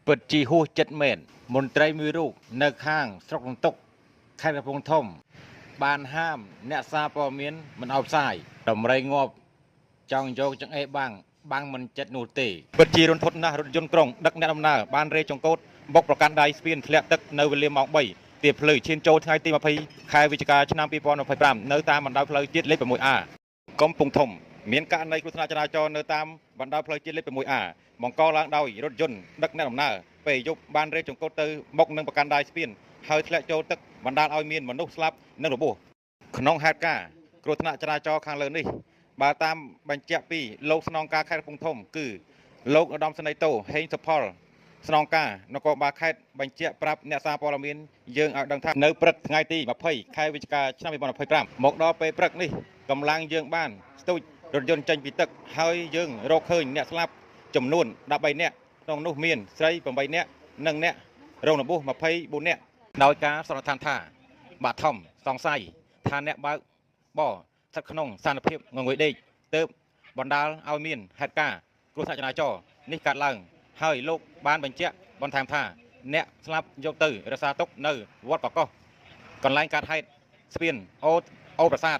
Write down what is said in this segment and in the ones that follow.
ពិតជាហួសចិត្តមែនមន្ត្រីមួយរូបនៅខាងស្រុកសន្ទុកខេត្តកំពង់ធំ បានហាមអ្នកសារព័ត៌មានមិនឲ្យផ្សាយតម្រៃងាប់ចង់យកចង្អេរបាំងបាំងមិនចិត្តនោះទេពិតជារន្ធត់ណាស់រថយន្តក្រុងដឹកអ្នកដំណើរបានរេចង្កូតបុកប្រកាន់ដៃស្ពានធ្លាក់ទឹកនៅវេលាម៉ោង3ទៀបភ្លឺឈានចូលថ្ងៃទី20ខែវិច្ឆិកាឆ្នាំ2025នៅតាមបណ្ដោយផ្លូវជាតិលេខ 6A កំពង់ធំមានករណីគ្រោះថ្នាក់ចរាចរណ៍នៅតាមបណ្ដោយផ្លូវជាតិលេខ 6A បង្កឡើងដោយរថយន្តដឹកអ្នកដំណើរពេលយប់បានរេចង្កូតទៅបុកនឹងប្រកាន់ដៃស្ពានហើយធ្លាក់ចូលទឹកបណ្ដាលឲ្យមានមនុស្សស្លាប់និងរបួសក្នុងហេតុការណ៍គ្រោះថ្នាក់ចរាចរណ៍ខាងលើនេះបើតាមបញ្ជាក់ពីលោកស្នងការខេត្តកំពង់ធំគឺលោកឧត្តមសេនីយ៍តូហេងសុផលស្នងការនគរបាលខេត្តបញ្ជាក់ប្រាប់អ្នកសារព័ត៌មានយើងឲ្យដឹងថានៅព្រឹកថ្ងៃទី20ខែវិច្ឆិកាឆ្នាំ2025មកដល់ពេលព្រឹកនេះកម្លាំងយើងបានស្ទូចរថយន្តចេញពីទឹកហើយយើងរកឃើញអ្នកស្លាប់ចំនួន13នាក់ក្នុងនោះមានស្រី8នាក់និងអ្នករងរបួស24នាក់ដោយការសន្និដ្ឋានថាបាធំសង្ស័យថាអ្នកបើកបរស្ថិតក្នុងស្ថានភាពងងុយដេកទើបបណ្ដាលឲ្យមានហេតុការណ៍គ្រោះថ្នាក់ចរាចរណ៍នេះកើតឡើងហើយលោកបានបញ្ជាក់បន្ថែមថាអ្នកស្លាប់យកទៅរក្សាទុកនៅវត្តកកោះកន្លែងកើតហេតុស្ពានអូប្រាសាទ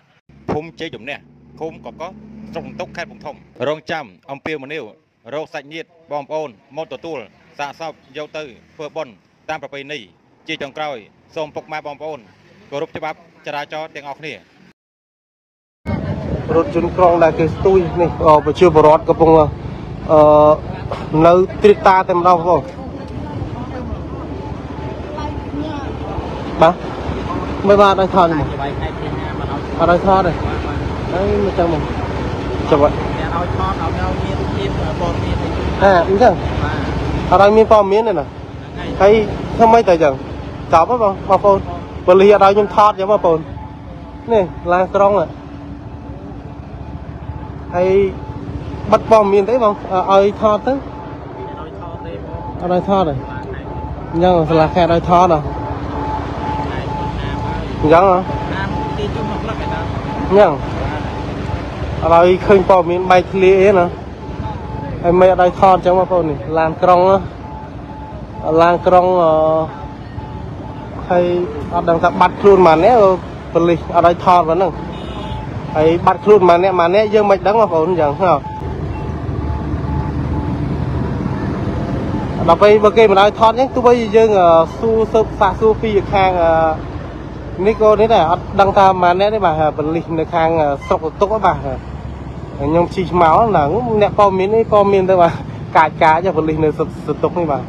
ភូមិជ័យជំនះឃុំកកោះស្រុកសន្ទុកខេត្តកំពង់ធំរងចាំអំពាវនាវរកសាច់ញាតិបងប្អូនមកទទួលសាកសពយកទៅធ្វើបុណ្យតាមប្រពៃណីជាចុងក្រោយសូមពុកម៉ែបងប្អូនគោរពច្បាប់ចរាចរណ៍ទាំងអស់គ្នា រថយន្តក្រុងដែលគេស្ទួយនេះប្រជាពលរដ្ឋកំពុងអឺនៅត្រិតតាតែម្ដងបងបាទមិនបាទឲ្យថតមកអត់ឲ្យថតទេអីមកចឹងមកចាំ ឲ្យថតឲ្យមានភាពព័ត៌មានអី អើអញ្ចឹងអត់ឲ្យមានព័ត៌មានទេណាហើយធ្វើម៉េចទៅចឹងចប់ហ៎បងបងប្អូនប៉ូលីសអត់ឲ្យខ្ញុំថតចឹងបងប្អូននេះឡានក្រុងហើយបិទព័ត៌មានទេបងឲ្យថតទៅ ឲ្យថតទេបង អត់ឲ្យថតទេអញ្ចឹងសាលាខេត្តឲ្យថតហ៎អញ្ចឹងហ៎ តាមទីជុំមកព្រឹកឯណា អញ្ចឹងអត់ឲ្យឃើញព័ត៌មានបែកធ្លាយអីណាហើយមិនអត់ឲ្យថតអញ្ចឹងបងប្អូននេះឡានក្រុងឡានក្រុងអឺហើយអត់ដឹងថាបាត់ខ្លួនម៉ាននេះប៉ូលីសអត់ឲ្យថតប៉ុណ្ណឹងហើយបាត់ខ្លួនម៉ាននេះម៉ាននេះយើងមិនដឹងបងប្អូនអញ្ចឹងហ៎ដល់ពេលបើគេមិនឲ្យថតអញ្ចឹងទោះបីយើងសួរស៊ើបសាកសួរពីខាងនេះក៏នេះដែរអត់ដឹងថាម៉ាននេះទេបាទប៉ូលីសនៅខាងស្រុកតុកបាទខ្ញុំជិះមកហ្នឹងអ្នកព័ត៌មាននេះព័ត៌មានទៅបាទកាចកាចប៉ូលីសនៅស្រុកតុកនេះបាទ។